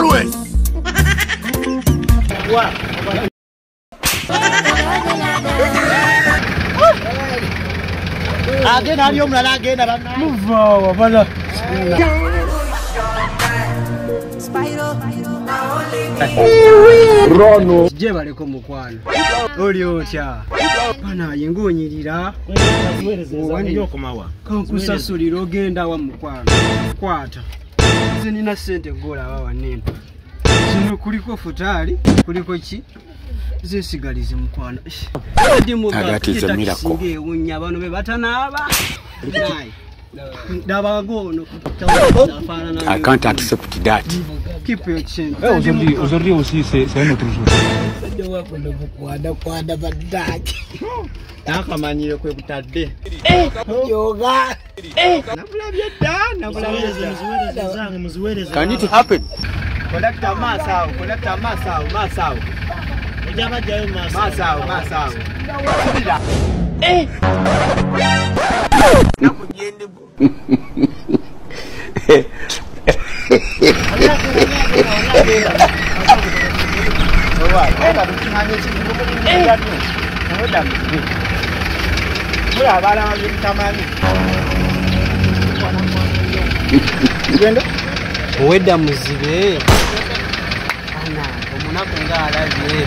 Always. Agenda ali omulala agenda bana. Muvaawa bala. Rono. Je baleko mukwano. Oli otya? Bana ngonyirira. Kankusasulira ogenda wa mukwano. Kwata. Nze nina ssente gw'olaba wanene. Zino kuliko futali, kuliko ki? Zesigalize mukwano. That is a miracle. Ewunya bano be batanaaba. Ndabago ono. I can't accept that. Keep your change. Aujourd'hui, aujourd'hui aussi, c'est un autre jour. Nakamanyire kwe kutadde. Yoga. Nabulabye dda, nabulabye dda. Can it happen? Collector masao, collector masao, masao. Masao, masao. Owedda muzibe. Ana omunaku ng'alabye.